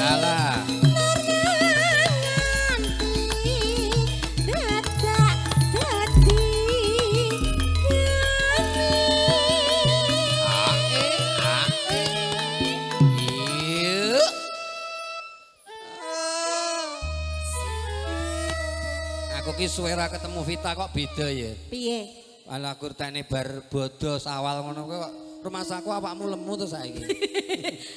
Alah. Nganti dadak dadi gawe. Ae, ae. Yuk. Aku ki suwe ra ketemu Vita kok beda ya. Piye? Alah kurtene bar bodo sawal ngono kuwi kok rumasaku awakmu lemu to saiki.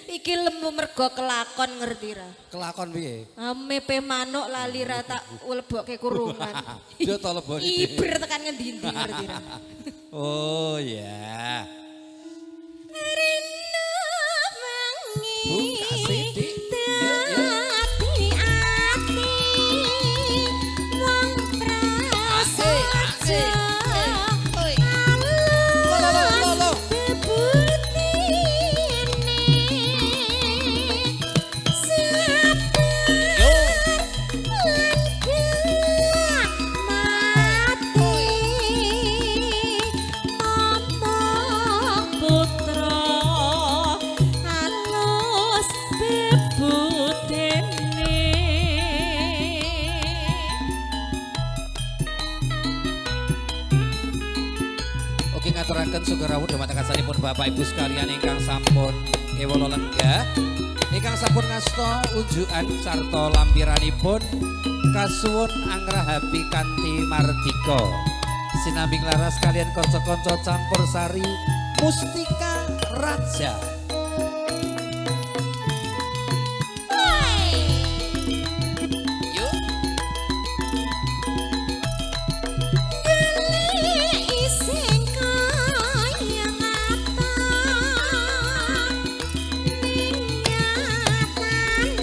Iki lemu mergo kelakon ngerti ra. Kelakon piye? Mepe manuk lali ra tak lebokke kurungan. Yo to leboni. Iber tekan ngendi-endi ngerti ra. Oh ya. Rino wengi. Buka sithik. Yo yo. Dadi ati wong prasaja. Oi. Lo lo lo lo. Bebutine sabar Yo. lan gak mati momong putra alus bebutene. Oke ngaturaken sugeng rawuh dumateng kasanipun Bapak Ibu sekalian ingkang sampun kewala lenggah, ingkang sampun ngasta unjukan sarta lampiranipun kasuwun angrahapi kanthi mardika. Sinambing laras kalian kanca-kanca campur sari Mustika Raja. Yuk. Ising kaya ngata ning nyatane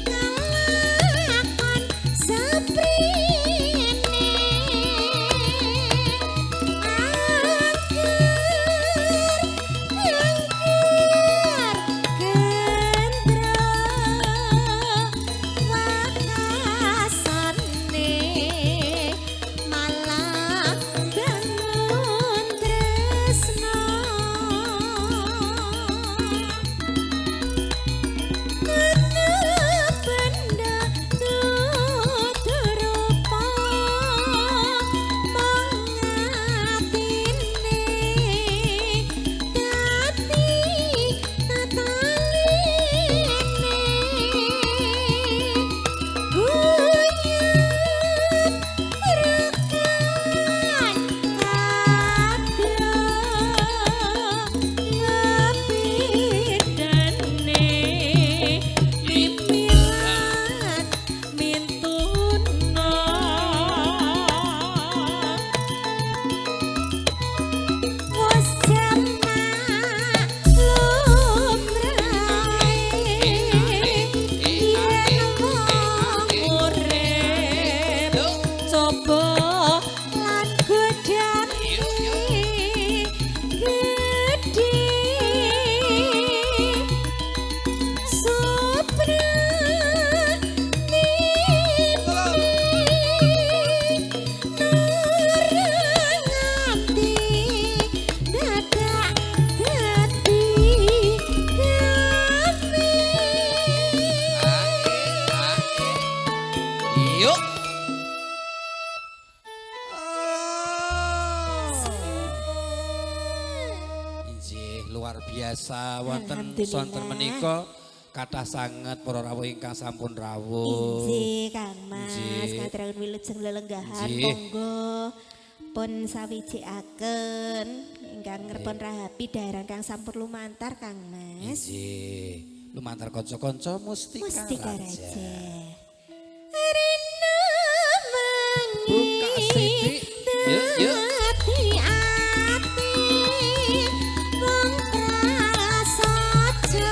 kalakon saprene angker angker gendra wakasane malah bangun tresno benda tutur rupa mung atine dadi tataline guyub rekan kadha lebidane mimilat mintuna wis jamak lumrahe yen wong urip coba lan godhane gedhe supra nganti dadak dadi gawe. Yuk. Injih luar biasa wonten Alhamdulillah. sonten menika kathah sanget para rawuh ingkang sampun rawuh. Injih Kang Mas, Injih. katrangan wilujeng lelenggahan Injih. monggo pun sawijikaken ingkang ngrepon rahapi daerah kang sampun lumantar Kang Mas. Injih, lumantar kanca-kanca Mustika, Mustika Raja. Raja. Rino wengi Buka sithik. Yuk, yuk. dadi ati wong prasaja.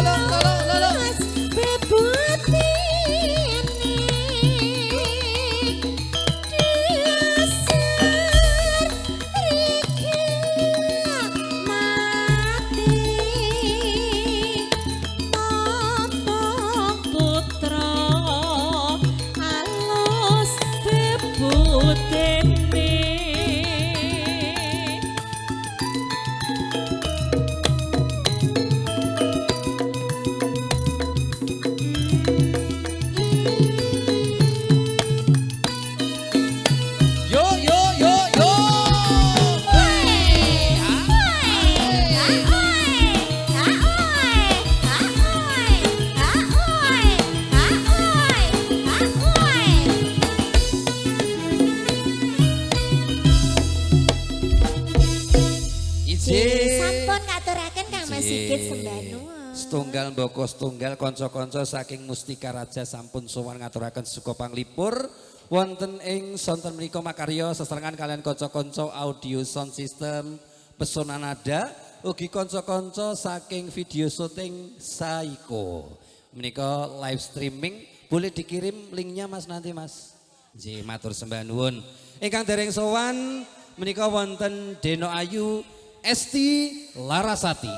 Lo lo lo lo lo. Alus bebutine dasar rika mati momong putra alus bebutene. Ije. Sampun katuraken Kang Mas Sigit sembah nuwun. Setunggal mboko setunggal kanca-kanca saking Mustika Raja sampun sowan ngaturaken suka panglipur wonten ing sonten menika makarya sesarengan kalian kanca-kanca audio sound system Pesona Nada ugi kanca-kanca saking video syuting Saiko. Menika live streaming boleh dikirim linknya Mas nanti Mas. Nggih matur sembah nuwun. Ingkang dereng sowan menika wonten Deno Ayu Esti Larasati.